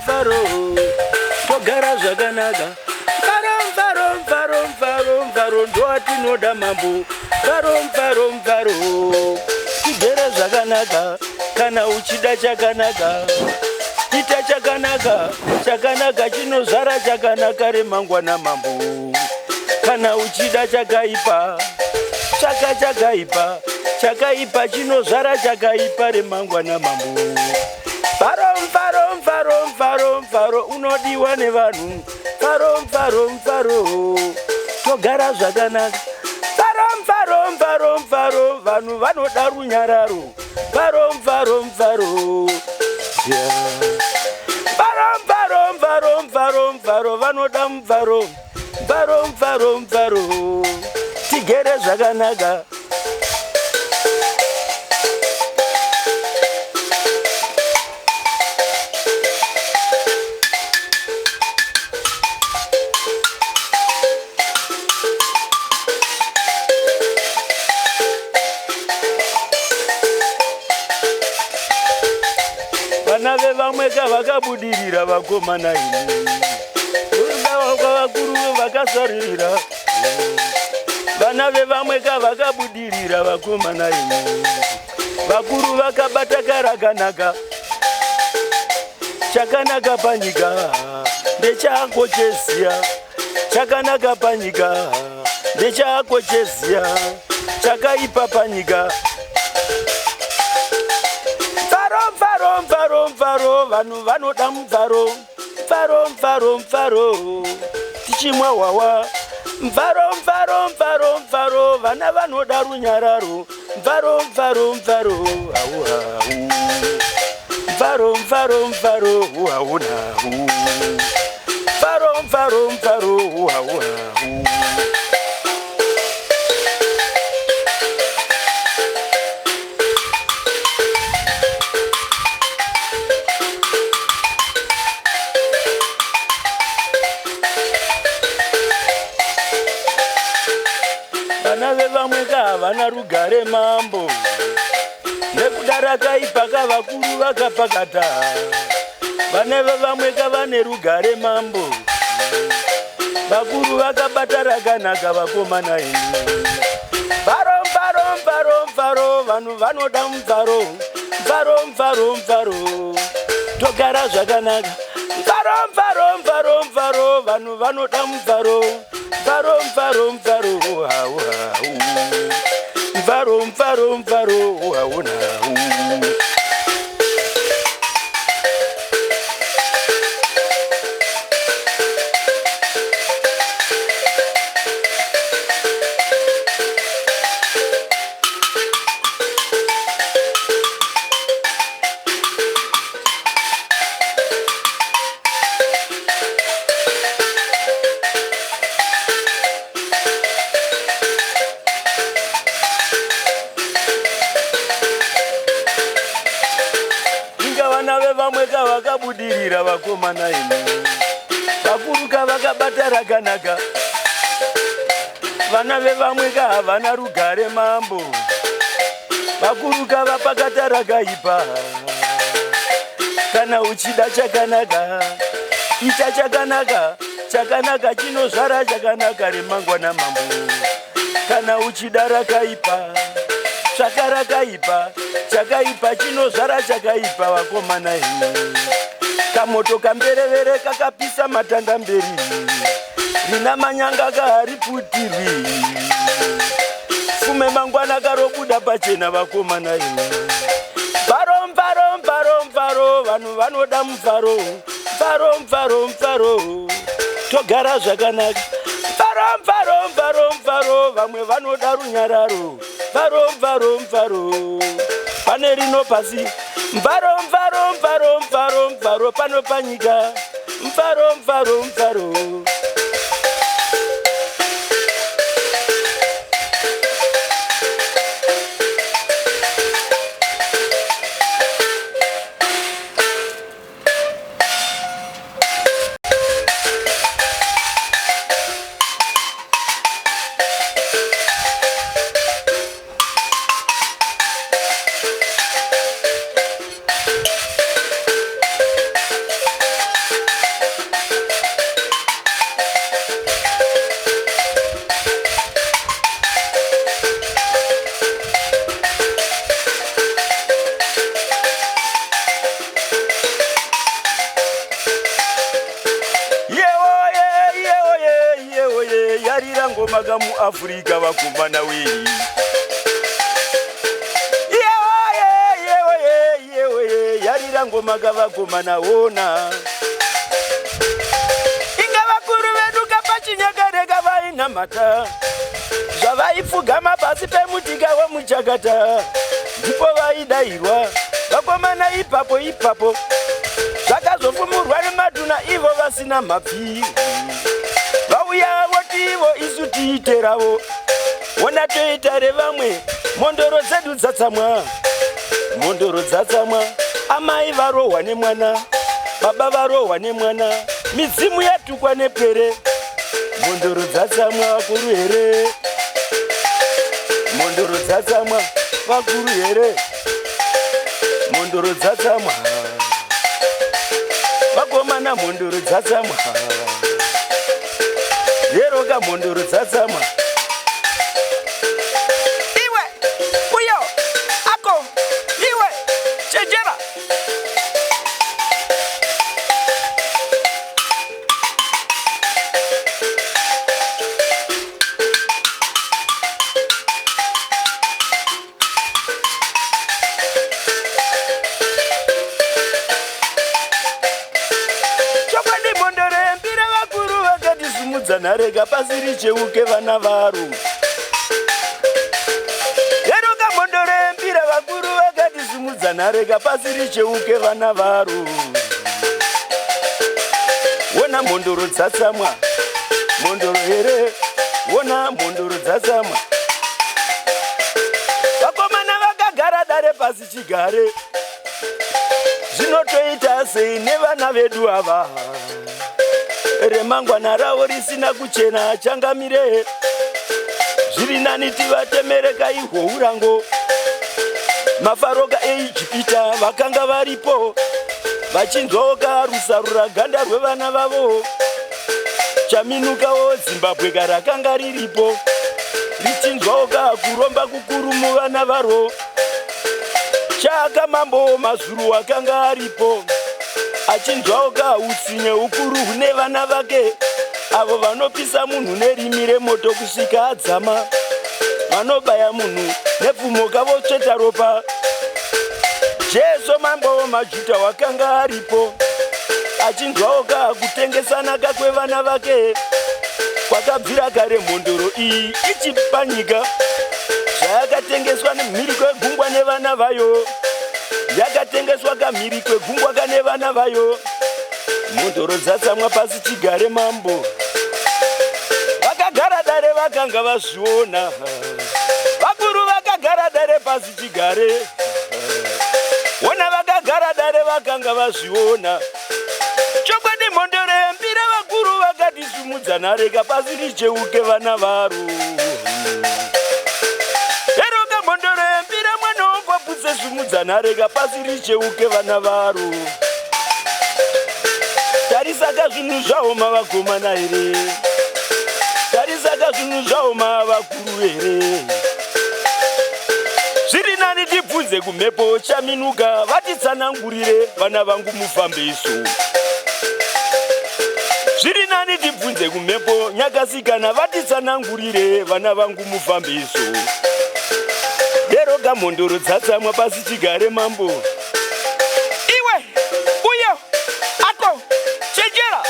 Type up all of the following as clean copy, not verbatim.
mfaro, togara zvakanaka. Mfaro, mfaro, mfaro, mfaro, mfaro, ndowatinoda mambo. Mfaro, mfaro, mfaro, tigere zvakanaka. Kana uchida chakanaka, ita chakanaka. Chakanaka chinozvara chakanaka remangwana mambo. Kana uchida chakaipa, tsvaka chakaipa. Chakaipa chinozvara chakaipa remangwana mambo. Mfaro, mfaro, mfaro, mfaro, mfaro unodiwa nevanhu. Mfaro, mfaro, mfaro, togara zvakanaka. Mfaro, mfaro, mfaro, mfaro, vanhu vanoda runyararo. Mfaro, mfaro, mfaro, yeah. Mfaro, mfaro, mfaro, mfaro, mfaro, vanoda mfaro. Mfaro, mfaro, mfaro, tigere zvakanaka. Vana vevamwe ka vakabudirira vakomana imi, vakuru vakasaririra. Vana vevamwe ka vakabudirira vakomana imi, vakuru vakabata karakanaka. Chakanaka panyika ndechako cheziya, chakanaka panyika ndechako cheziya, chakaipa panyika. Mfaro, mfaro, mfaro, mfaro, vanhu vanoda mfaro. Mfaro, mfaro, mfaro, tichimwa hwawa. Mfaro, mfaro, mfaro, mfaro, vana vanoda runyararo. Mfaro, mfaro, mfaro, hau hau. Mfaro, mfaro, mfaro, hau hau. Mfaro, mfaro, mfaro, hau hau. Vana vevamwe ka havana rugare mambo, nekuda rakaipa ka vakuru vakapakata. Vana vevamwe ka vane rugare mambo, vakuru vakabata rakanaka vakomana imi. Mfaro, mfaro, mfaro, mfaro, vanhu vanoda mfaro. Mfaro, mfaro, mfaro, togara zvakanaka. Mfaro, mfaro, mfaro, mfaro, vanhu vanoda mfaro. Mfaro, mfaro, mfaro, hau hau. Mfaro, mfaro, mfaro, hau hau. Inga vana vevamwe ka vakabudirira vakomana imi, vakuru ka vakabata rakanaka. Vana vevamwe ka havana rugare mambo, vakuru ka vapakata rakaipa. Kana uchida chakanaka, ita chakanaka. Chakanaka chinozvara chakanaka remangwana mambo. Kana uchida rakaipa, tsvaka rakaipa. Chakaipa chinozvara chakaipa vakomana imi. Kamoto kamberevere kakapisa matanda mberi, rina manyanga kahariputirwi. Fume mangwana karobuda pachena vakomana imi. Mfaro, mfaro, mfaro, mfaro, vanhu vanoda mufaro. Mfaro, mfaro, mfaro, togara zvakanaka. Mfaro, mfaro, mfaro, mfaro, vamwe vanoda runyararo. Mfaro, mfaro, mfaro, pane rino pasi. Mfaro, mfaro, mfaro, mfaro, mfaro, pano panyika. Mfaro, mfaro, mfaro. ngoma kamuAfrica vakomana wei. Iyewoye, iyewoye, iyewoye, yarira ngoma kavakomana wona. Inga vakuru vedu kapachinyakare kavainamata zvavaipfugama pasi pemutika wemuchakata, ndipo vaidairwa vakomana ipapo ipapo. Zvakazofumurwa nemadhuna ivo vasina mapfi, vauya votivo isu tiite ravo, wona toita revamwe. Mhondoro dzedu dzatsamwa, mhondoro dzatsamwa. Amai varohwa nemwana, baba varohwa nemwana, midzimu yatukwa nepwere. Mhondoro dzatsamwa vakuru here? Mhondoro dzatsamwa vakuru here? Mhondoro dzatsamwa vakomana, mhondoro dzatsamwa yeroka, mhondoro dzatsamwa. Iwe uyo ako, iwe chenjera. Chokwadi mhondoro yembira, vakuru vakati simudza nhareka pasi richeuke vana varo. Yeroka mhondoro yembira, vakuru vakati simudza nhareka pasi richeuke vana varo. Wona mhondoro dzatsamwa, mhondoro here? Wona mhondoro dzatsamwa. Vakomana vakagara dare pasi chigare, zvinotoita sei nevana vedu ava, remangwana ravo risina kuchena? Changamire, zviri nani tivatemereka ihwo urango. Mafaroka eIjipita vakanga varipo vachinzwawo karusarura ganda rwevana vavo. Chaminukawo Zimbabwe karakanga riripo richinzwawo kakuromba kukuru muvana varo. Chaka mambo Mazuru akanga aripo achinzwawo kautsinye ukuru hune vana vake avo vanopisa munhu nerimi remoto kusvika adzama, vanobaya munhu nepfumo kavotsveta ropa. Jesu mambo wemaJudha wakanga aripo achinzwawo kakutengesanaka kwevana vake kwakabvira kare mhondoro iyi ichipanyika, zvayakatengeswa nemhiri kwegungwa nevana vayo. Yakatengeswa kamhiri kwegungwa kane vana vayo. Mhondoro dzatsamwa pasi chigare. Mambo vakagara dare vakanga vazviona. Vakuru vakagara dare pasi chigare, ona vakagara dare vakanga vazviona. Chokwadi mhondoro yembira, vakuru vakati simudza nhareka pasi richeuke vana varo. Eroka mhondoro yembira, mwana wokwaputse, simudza nhareka pasi richeuke vana varo. Tarisaka zvinhu zvaoma vakomana here? Tarisaka zvinhu zvaoma vakuru here? Zviri nani tibvunze kumhepo chaminuka vatitsanangurire, vana vangu mufambiso. Zviri nani tibvunze kumhepo nyakasikana vatitsanangurire, vana vangu mufambiso. Deroga mhondoro dzatsamwa pasi chigare. Mambo, iwe uyo ako chenjera.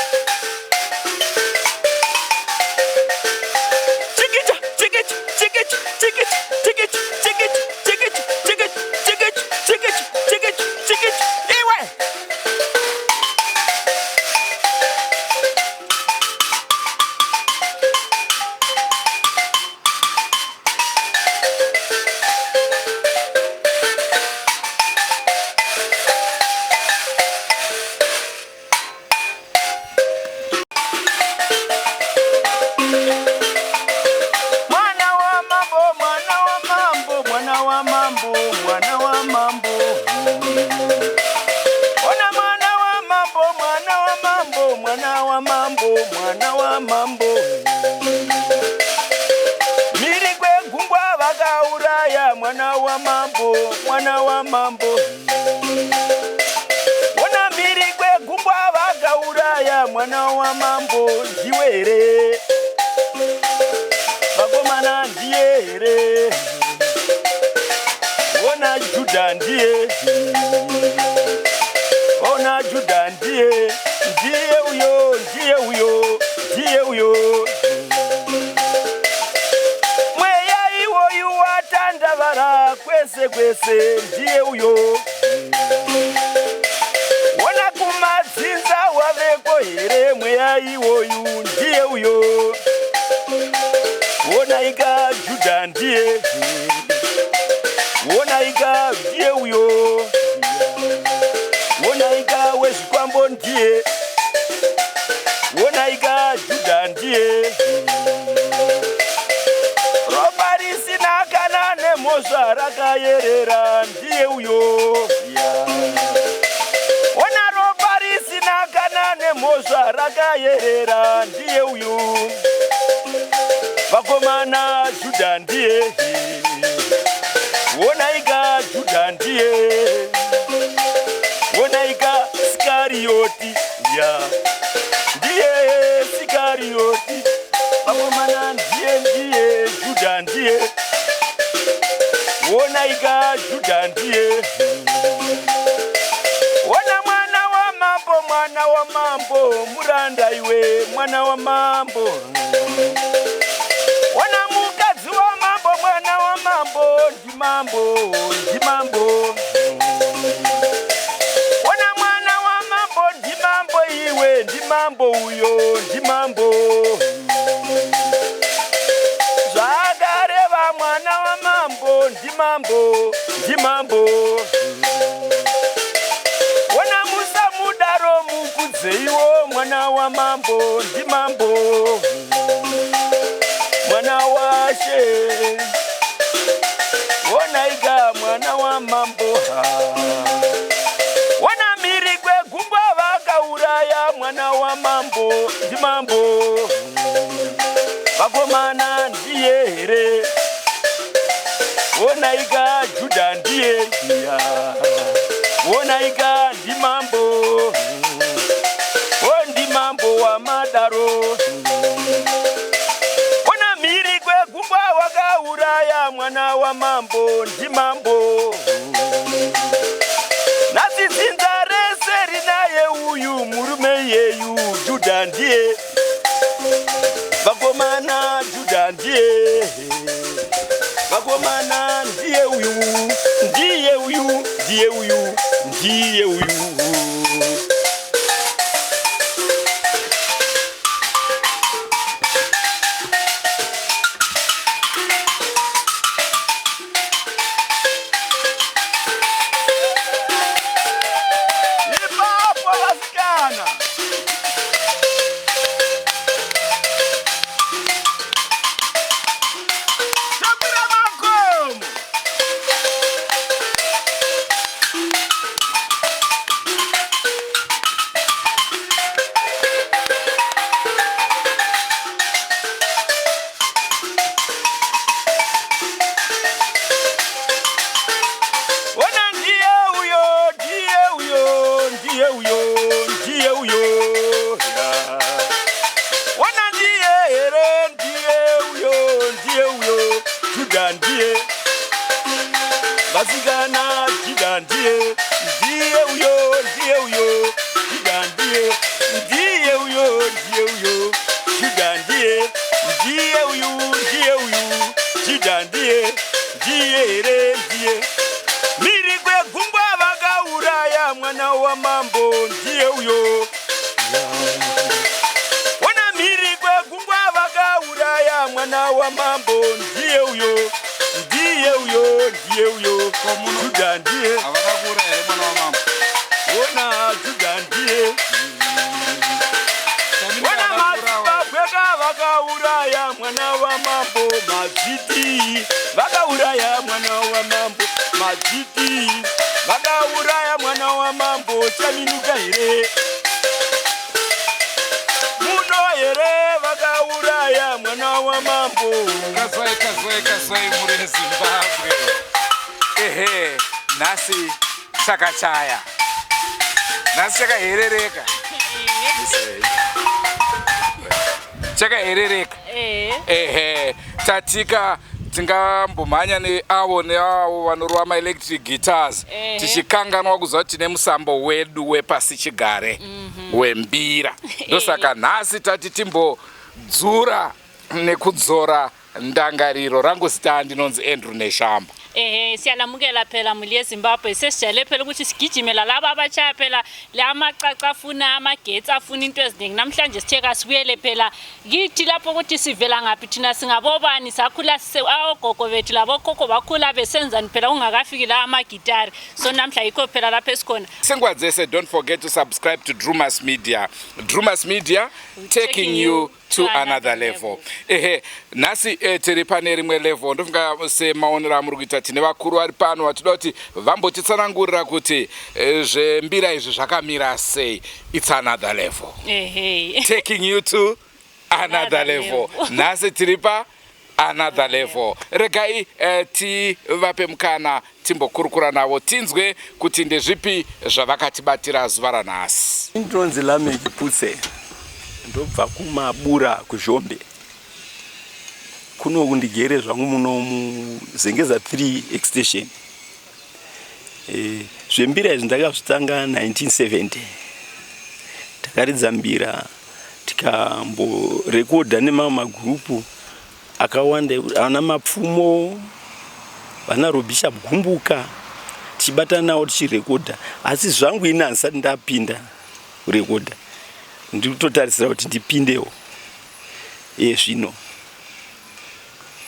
Chikicha chikicha chikicha chikicha chikicha chikicha chikicha chikicha chikicha chikicha chikicha chikicha, iwe. Mwana wa mambo, mwana wa mambo, mwana wa mambo, mwana wa mambo. Ona mwana wa mambo, mwana wa mambo, mwana wa mambo, mwana wa mambo. Mhiri kwegungwa vakauraya mwana wa mambo, mwana wa mambo. Ona mhiri kwegungwa vakauraya mwana wa mambo, ndiwe here? Vakomana ndiye here? Ona Juda ndiye. Ona Juda ndiye. Ndiye uyo, ndiye uyo, ndiye uyo. Mweya iwoyu watandavara kwese kwese, ndiye uyo. Ona kumadzinza waveko here mweya iwoyu, ndiye uyo. Onaika Juda ndiye. Onaika ndiye uyo. Onaika wezvikwambo ndiye. Onaika Juda ndiye. Ropa risina kana nemhosva rakayerera ndiye uyo. Ona ropa risina kana nemhosva rakayerera ndiye uyu. Vakomana Juda ndiye. Onaika Juda ndiye. Onaika Sikariyoti ya. Ndiye Sikariyoti. Vakomana ndiye ndiye Juda ndiye. Onaika Juda ndiye. Ona mwana wa mambo, mwana wa mambo, muranda iwe, mwana wa mambo. Ona mukadzi wa mambo, mwana wa mambo, ndimambo, ndimambo. Ona mwana wa mambo, ndimambo iwe, ndimambo uyo, ndimambo. Zvakareva mwana wa mambo, ndimambo, ndimambo. Ona musamudaro mukudzeiwo mwana wa mambo, ndimambo. Mwana washe. Onaika mwana wa mambo ha. Ona mhiri kwegungwa vakauraya mwana wa mambo, ndimambo. Vakomana ndiye here? Onaika Juda ndiye iya. Onaika ndimambo. O ndimambo wamadaro. Ona mhiri kwegungwa wakauraya mwana wa mambo, ndimambo. Nhasi dzinza rese rinaye uyu murume iyeyu Juda ndiye. Vakomana Juda ndiye. Vakomana ndiye uyu, ndiye uyu, ndiye uyu, ndiye uyu. Ipapo vasikana. Takwira makomo. Ona ndiye uyo, ndiye uyo, ndiye uyo, ndiye uyo. Ya. Ona ndiye here, ndiye uyo, ndiye uyo, Juda ndiye. Vasikana Juda ndiye, ndiye uyo, ndiye uyo, Juda ndiye, ndiye uyo, ndiye uyo, Juda ndiye, ndiye uyu, ndiye uyu, Juda ndiye, ndiye here, ndiye. Mhiri kwegungwa vakauraya mwana wa mambo, ndiye uyo. Ona mhiri kwegungwa vakauraya mwana wa mambo, ndiye uyo, ndiye uyo, ndiye uyo, Juda ndiye. Havana kuuraya here mwana wamambo? Ona Juda ndiye. Chamini Ona havana kuurawa. madzibabweka vakauraya mwana wa mambo, madziti vakauraya mwana wa mambo, madziti vakauraya mwana wa mambo. Chaminuka here muno here vakauraya mwana wa mambo. Kazwai, kazwai, kazwai muri Zimbabwe. Ehe, nhasi chakachaya, nhasi chakaherereka, chakaherereka. Ehe, Tatika tingambomhanya neavo neavo vanorova maelectric guitars tichikanganwa kuziva kuti tine musambo wedu wepasi chigare wembira. Ndosaka nhasi tati timbodzura nekudzora ndangariro. Rangu zita ndinonzi Andrew Neshamba. Ehe, siyalamukela phela muli yeZimbabwe. Sesijayele phela ukuthi sigijimela laba abatshaya phela la amacaca afuna amagetsi, afuna into eziningi. Namhlanje sithe kasibuyele phela kithi lapho ukuthi sivela ngaphi thina, singabobani, sakhula ogogo bethu labokhokho bakhula besenzani phela kungakafiki la amagitari. So namhla yikho phela lapho esikhona. Senguva dzese, don't forget to subscribe to Drumas Media. Drumas Media, taking you to another level. Ehe, nhasi tiri pane rimwe level. Ndofunga semaonero amuri kuita, tine vakuru vari pano vatinoda kuti vambotitsanangurira kuti zvembira izvi zvakamira sei. It's another level, taking you to another another level. Level. Nhasi tiri pa another level. Regai tivape mukana timbokurukura navo, tinzwe kuti ndezvipi zvavakatibatira zuva ranhasi. Ndinonzi Lameck Putse, ndobva kuMabura, kuZhombe. Kunoku ndigere zvangu muno muZengeza 3 Extension. Zvembira izvi ndakazvitanga 1970. Takaridza mbira, tikamborekodha nemamwe magurupu akawanda, ana Mapfumo, vana Robisha Gumbuka, tichibatana navo tichirekodha. Asi zvangu ini handisati ndapinda kurekodha, ndiri kutotarisira kuti ndipindewo iye zvino.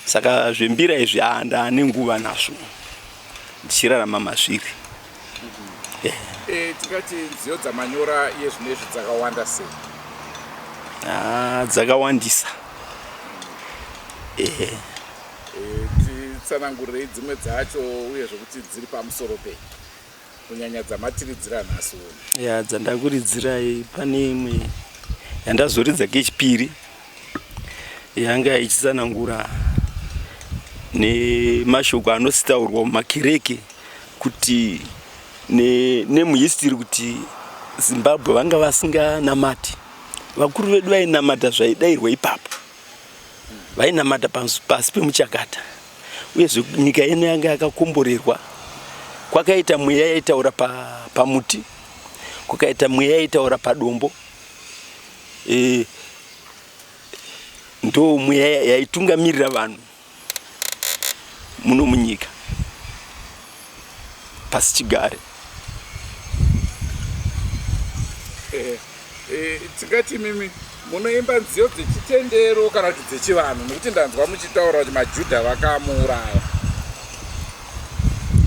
Saka zvembira izvi ndaane nguva nazvo ndichirarama mazviri. Tingati nziyo dzamanyora iye zvino izvi dzakawanda sei? Ah, dzakawandisa, ehe. Titsanangurirei dzimwe dzacho, uye zvokuti dziri pamusoro pei, kunyanya dzamatiridzira nhasi uno. Ya, dzandakuridzirai, pane imwe yandazoridza kechipiri yanga ichitsanangura nemashoko anositaurwa mumakereke kuti nemuhistory kuti Zimbabwe vanga vasinganamati. Vakuru vedu vainamata zvaidayirwa ipapo, vainamata pasi pemuchakata. Uyezve nyika ino yanga yakakomborerwa. Kwakaita mweya yaitaura pamuti, kwakaita mweya yaitaura padombo. Ndo mweya yaitungamirira vanhu muno munyika pasi chigare. Tingati mimi munoimba nziyo dzechitendero kana kuti dzechivanhu? Nekuti ndanzwa muchitaura kuti maJudha vakamuuraya.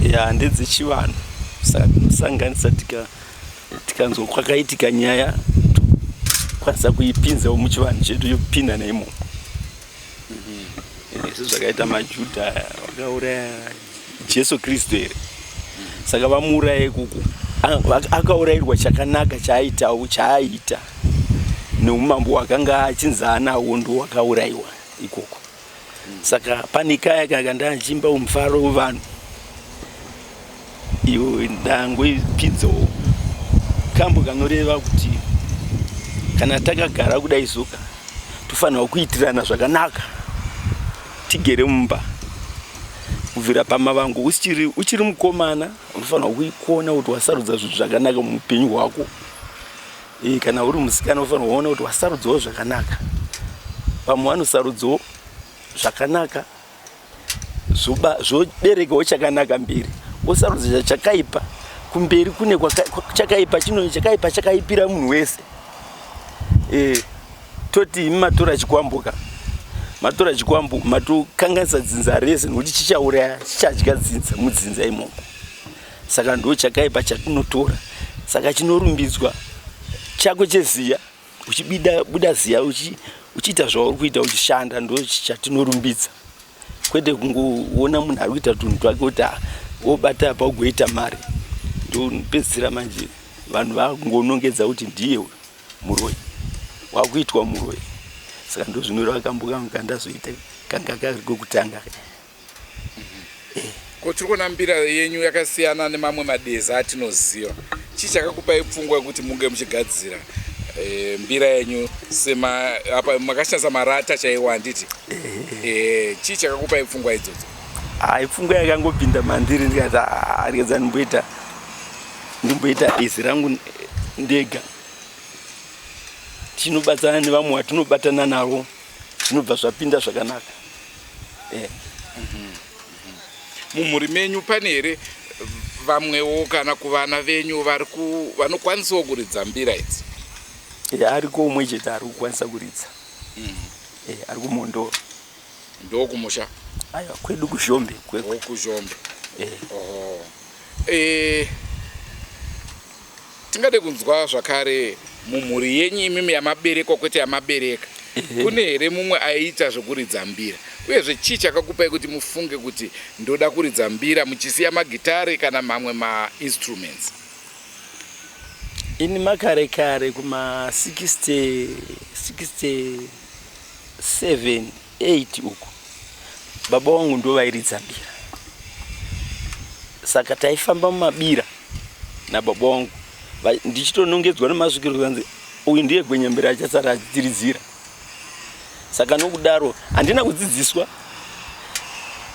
Ya, ndedzechivanhu. Saka tinosanganisa, tikanzwa kwakaitika nyaya, tokwanisa kuipinzawo muchivanhu chedu, yopinda neimomo. Sezvakaita maJudha vakauraya Jesu Kristu here? Saka vamuuraya ikoko, akaurayirwa chakanaka chaaitawo, chaaiita neumambo hwakanga achinzi anawo, ndo wakaurayiwa ikoko. Saka pane kaya kaka ndachimba mufaro wevanhu, iwo ndangoipinzawo kambo kanoreva kuti kana takagara kudai zoka, tofanirwa kuitirana zvakanaka tigere mumba. Kubvira pamavango uchiri mukomana, unofanirwa kuikona kuti wasarudza zvinhu zvakanaka muupenyu hwako. Kana uri musikana, unofanirwa kuona kuti wasarudzawo zvakanaka. Vamwe vanosarudzawo zvakanaka, zvoberekawo chakanaka mberi. Osarudza chakaipa, kumberi kune chakaipa. Chino chakaipa chakaipira munhu wese. Toti imi matora chikwambuka, matora chikwambu, matokanganisa dzinza rese, nekuti chichauraya, chichadya dzinza mudzinza imomo. Saka ndo chakaipa chatinotora. Saka chinorumbidzwa chako cheziya, uchibida buda ziya, uchiita zvauri kuita, uchishanda, ndo chatinorumbidza, kwete kungoona munhu ari kuita tunhu twake kuti, "Ah, wobata apa ugoita mari." Ndopedzisira manje vanhu vakungonongedza kuti ndiye uyu muroyi, wakuitwa muroyi. Saka ndo zvinoreva kambo kangu kandazoita kanga kari kokutanga. Ko tiri kuona mbira yenyu yakasiyana nemamwe madeza atinoziva. Chii chakakupai pfungwa yekuti munge muchigadzira e, mbira yenyu sema apa makashandisa marata chaiwo handiti? E, chii chakakupai pfungwa idzodzo? Hai, pfungwa yakangopinda mandiri ndikati, ah, regedza ndimboita izi rangu ndega, tinobatsana nevamwe vatinobatana navo, zvinobva zvapinda zvakanaka. Mumhuri menyu pane here vamwewo kana kuvana venyu vari vanokwanisawo kuridza mbira idzi? Ariko umwe chete ari kukwanisa kuridza. Ari kuMhondoro. Ndokumusha? Aiwa, kwedu kuZhombe kwekwe. KuZhombe. Oho. Tingade kunzwa zvakare mumhuri yenyu imimi yamaberekwa, kwete yamabereka, kune here mumwe aiita zvekuridza mbira? Uyezve chii chakakupai kuti mufunge kuti ndoda kuridza mbira, muchisiya magitare kana mamwe mainstruments? Ini makare kare kuma 60 67 8 uku, baba vangu ndo vairidza mbira, saka taifamba mumabira nababa vangu, ndichitonongedzwa nemasvikiro kanzi uyu ndiye gwenyambira achasara achitiridzira. Saka nokudaro handina kudzidziswa.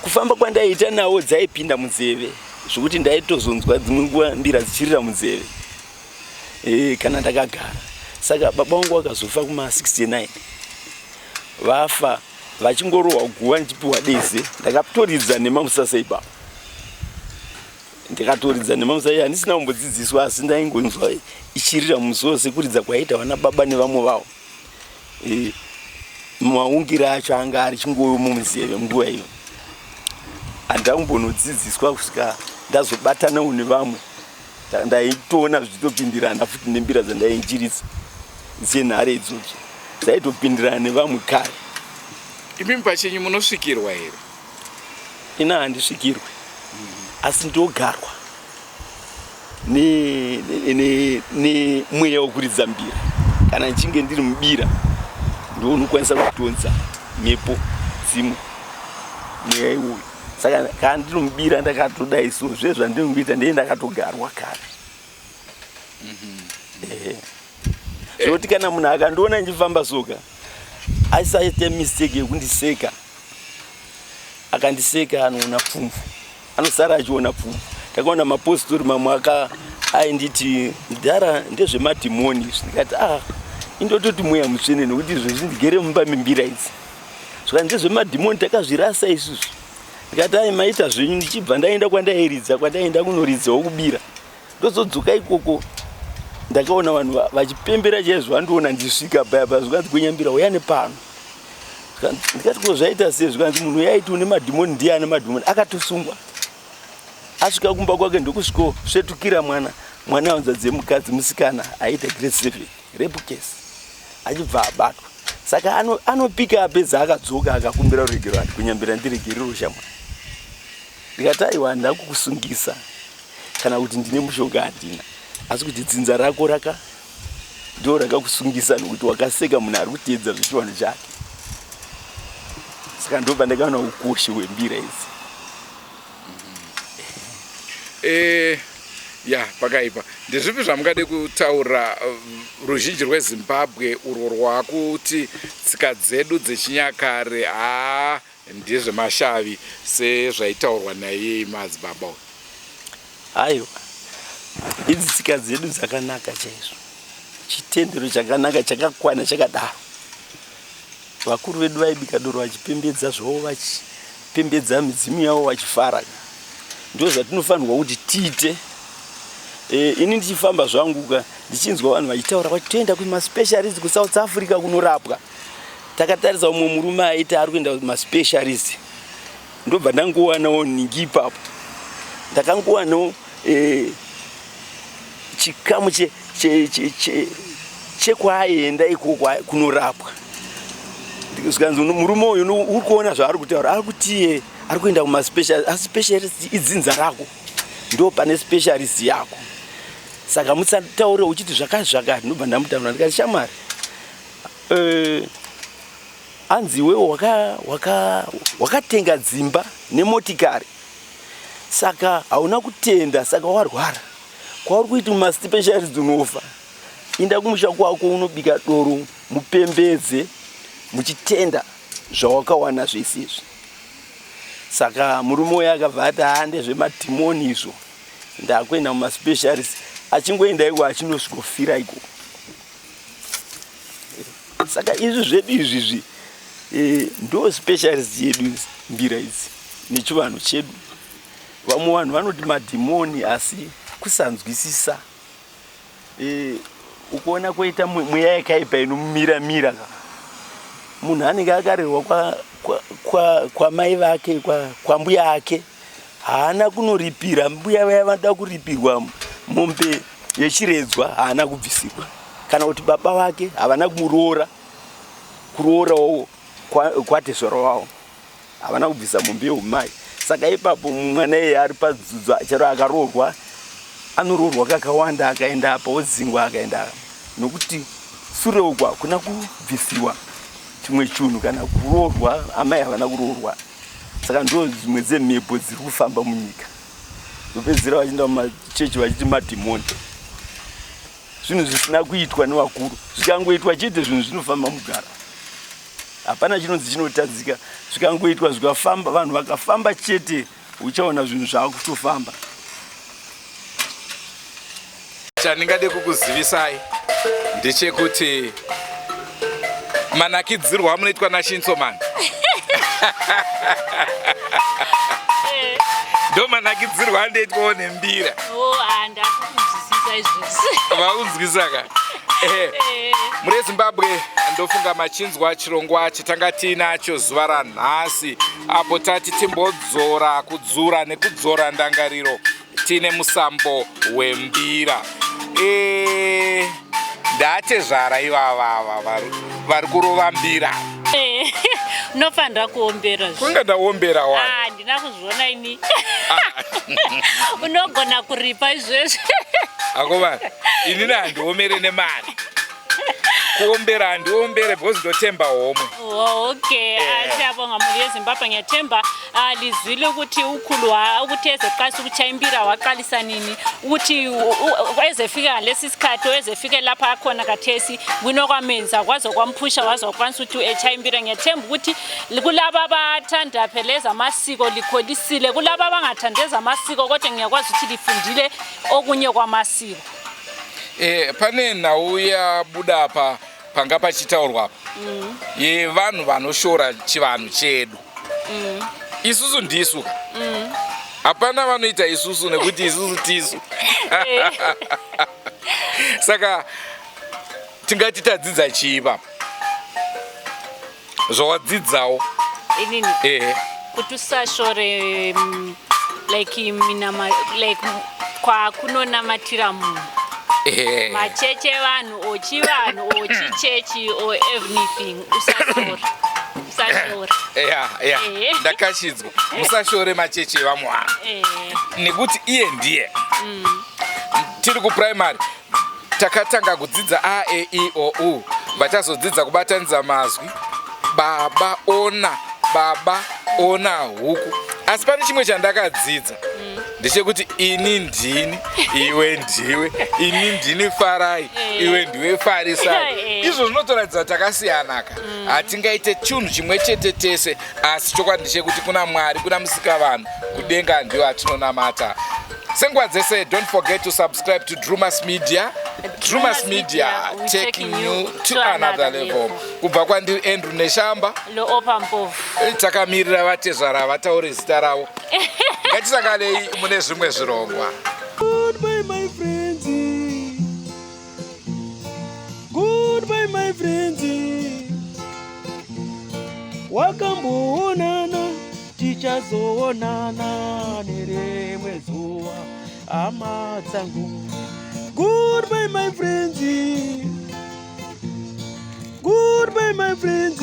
Kufamba kwandaiita nawo, dzaipinda munzeve zvokuti ndaitozonzwa dzimwe nguva mbira dzichirira munzeve kana ndakagara. Saka baba vangu vakazofa kuma 69. Vafa, vachingorohwa guva, ndichipiwa deze, ndakatoridza nemamusasa ipapo. Ndikatoridza nemamusasa, handisina kumbodzidziswa, asi ndaingonzwa ichirira mumusoro sekuridza kwaiita vana baba nevamwe vavo. Maungira acho anga ari chingoyo munzeve nguva iyo. Handina kumbonodzidziswa kusvika ndazobatanawo nevamwe. Ndaitoona zvichitopindirana futi nembira dzandainjiridza dzenhare idzodzo, dzaitopindirana nevamwe kare. Imimi pachenyu munosvikirwa here? Ina handisvikirwe, asi ndogarwa nemweya wekuridza mbira. Kana ndichinge ndiri mubira, ndo unokwanisa kutonza mhepo dzimwe, mweya iwoyo. Saka kana ndiri mubira ndakatodai, so zve zvandinongoita ndee ndakatogarwa kare. Zvekuti kana munhu akandiona ndichifamba soka, asaite mistake yekundiseka. Akandiseka anoona pfumvu, anosara achiona pfumvu. Ndakaona mapostori mamwe aka ainditi, "Mudhara, ndezvemadhimoni izvi." Ndikati, "Ah, indototi mweya mutsvene, nekuti izvozvi ndigere mumba membira idzi." Zvika ndezvemadhimoni, takazvirasa isusu. Ndikati, "Ai, maita zvenyu." Ndichibva ndaenda kwandairidza, kwandaienda kunoridzawo kubira, ndozodzoka ikoko, ndakaona vanhu vachipembera chaizvo vandiona ndisvika paya pa. Zvikanzi, "Gwenyambira, uya nepano." Ndikati, "Ko zvaita sei?" Zvikanzi, "Munhu yaiti une madhimoni ndiye ane madhimoni." Akatosungwa. Asvika kumba kwake, ndokusvikosvetukira mwana, mwana wanzadzi yemukadzi, musikana aiita grade 7, rape case, achibva abatwa. Saka anopika apedza, akadzoka akakumbira ruregero, ati, "Kunyambira, ndiregerero shamwari." Ndikati, "Aiwa, handina kukusungisa kana kuti ndine mushonga, handina, asi kuti dzinza rako raka ndo rakakusungisa nokuti wakaseka munhu ari kuteedza zvechivanhu chake." Saka ndobva ndakaona ukoshi hwembira idzi. Ya, pakaipa. Ndezvipi zvamungade kutaura ruzhinji rweZimbabwe urwo rwakuti tsika dzedu dzechinyakare haa ndezvemashavi, sezvaitaurwa naiye madzibaba uyu? Aiwa, idzi tsika dzedu dzakanaka chaizvo, chitendero chakanaka chakakwana chakadaro. Vakuru vedu vaibika doro vachipembedza zvavo, vachipembedza midzimu yavo, vachifara. Ndo zvatinofanirwa kuti tiite. Ini ndichifamba zvangu ka, ndichinzwa vanhu vachitaura vati toenda kumaspecialist kuSouth Africa kunorapwa. Takatarisa umwe murume aiti ari kuenda kumaspecialist, ndobva ndangowanawo nhingi ipapo, ndakangowanawo chikamu chekwaaenda ikoko kunorapwa. Zvikanzi, "Murume uyu uri kuona zvaari kutaura, ari kutiye ari kuenda kumaspecialist, asi specialist idzinza rako, ndo pane specialist yako, saka musataure uchiti zvakati zvakati." Ndobva ndamutaura ndikati, "Shamwari, anzi iwewe wakatenga dzimba nemotikari, saka hauna kutenda, saka warwara, kwauri kuiti mumaspecialist unofa." Inda kumusha kwako unobika doro mupembedze muchitenda zvawakawana zvese izvi. Saka murume uya akabva ati haa ndezvemadhimoni izvo, ndakuenda mumaspecialist. Achingoenda iko achinosvikofira ikoko. Saka izvi zvedu izvizvi e, ndo specialist yedu mbira idzi nechivanhu chedu. Vamwe vanhu vanoti madhimoni asi kusanzwisisa. E, ukuona koita mweya yakaipa inomira mira ka munhu anenge akarerwa kwamai kwa, kwa, kwa vake kwambuya kwa ake haana kunoripira mbuya vaya vanoda kuripirwa mombe yechiredzwa haana kubvisirwa kana kuti baba vake havana kumuroora kuroorawo kwatezvara wavo havana kubvisa mombe yeumai saka ipapo mwana iye ari padzudzo chero akaroorwa anoroorwa kakawanda akaenda apa odzingwa akaenda apa nokuti sure uku hakuna kubvisiwa chimwe chunhu kana kuroorwa amai havana kuroorwa saka ndo dzimwe dzemhepo dziri kufamba munyika vopedzisira vachienda mumachechi vachiti madhimoni zvinhu zvisina kuitwa nevakuru zvikangoitwa chete zvinhu zvinofamba mugara hapana chinonzi chinotadzika zvikangoitwa zvikafamba vanhu vakafamba chete uchaona zvinhu zvakutofamba Chandingade kukuzivisai ndechekuti manakidzirwo amunoitwa naShinsoman Eh. ndo manakidzirwo andoitwawo nembira. Oh, ah, ndakukunzwisisa izvozvi. Vaunzwisisa ka? Eh. Eh. Mune Zimbabwe ndofunga machinzwa chirongwa chatanga tiinacho zuva ranhasi apo tati timbodzora kudzura nekudzora ndangariro tine musambo wembira e, ndatezvara ivava vari kurova mbira eh, unofanira kuombera kunge ndaombera wa ah, handina kuzviona ini ah. unogona kuripa izvezvi akoma inini handiomere nemari kuombera handiombere because ndotemba homwe oh, okay eh. siyabonga mhuri yezimbabwe ngiyathemba ah, lizwile ukuthi ukhulu ukuthi ezeqalisa ukutshaya imbira waqalisa nini ukuthi ezefika ngalesi sikhathi ezefike lapha akhona kathesi kunokwamenza kwaze kwamphusha waze wakwanisa ukuthi etshaye imbira ngiyathemba ukuthi kulaba abathanda phela ezamasiko likholisile kulaba abangathandi ezamasiko kodwa ngiyakwazi ukuthi lifundile okunye kwamasiko Eh, pane nhau yabuda apa panga pachitaurwa apa mm. yevanhu vanoshora chivanhu chedu mm. isusu ndisu ka mm. hapana vanoita isusu nekuti isusu tisu eh. saka tingati tadzidza chii papa zvawadzidzawo inini ehe kuti usashore mm, like minama like kwakunonamatira munhu ehe macheche evanhu or chivanhu or chichechi or everything usashora usashora ya ya Ehe. ndakashidzwa musashore macheche evamwe vanhu Eh, nekuti iye ndiye tiri kupuraimary Takatanga kudzidza a e i o u vachazodzidza kubatanidza mazwi baba ona baba ona huku asi pane chimwe chandakadzidza ndechekuti ini ndini iwe ndiwe ini ndini farai eh. iwe ndiwe farisai eh. izvo zvinotoratidza takasiyanaka mm. hatingaite chinhu chimwe chete tese asi chokwadi ndechekuti kuna mwari kuna musikavanhu kudenga ndiwo atinonamata Senguva dzese, don't forget to subscribe to Drumas Media. Drumas Media, taking you to another level. Kubva kwandiri Andrew Neshamba. Loopa Mpofu. Eh, takamirira vatezvara vataure zita ravo. Ngatisanganei mune zvimwe zvirongwa. Goodbye my friends. Goodbye my friends. Wakamboonana tichazoonana nerimwe zuva hama dzangu. Goodbye my friends. Goodbye my friends.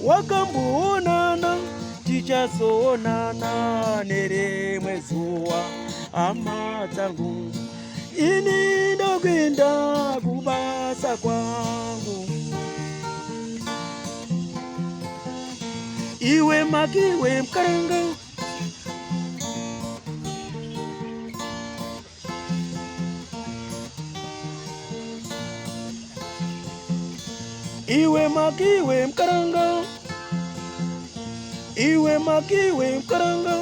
Wakamboonana tichazoonana nerimwe zuva hama dzangu. Ini ndokuenda kubasa kwangu. Iwe makiwe mkaranga Iwe makiwe mkaranga, iwe makiwe mkaranga.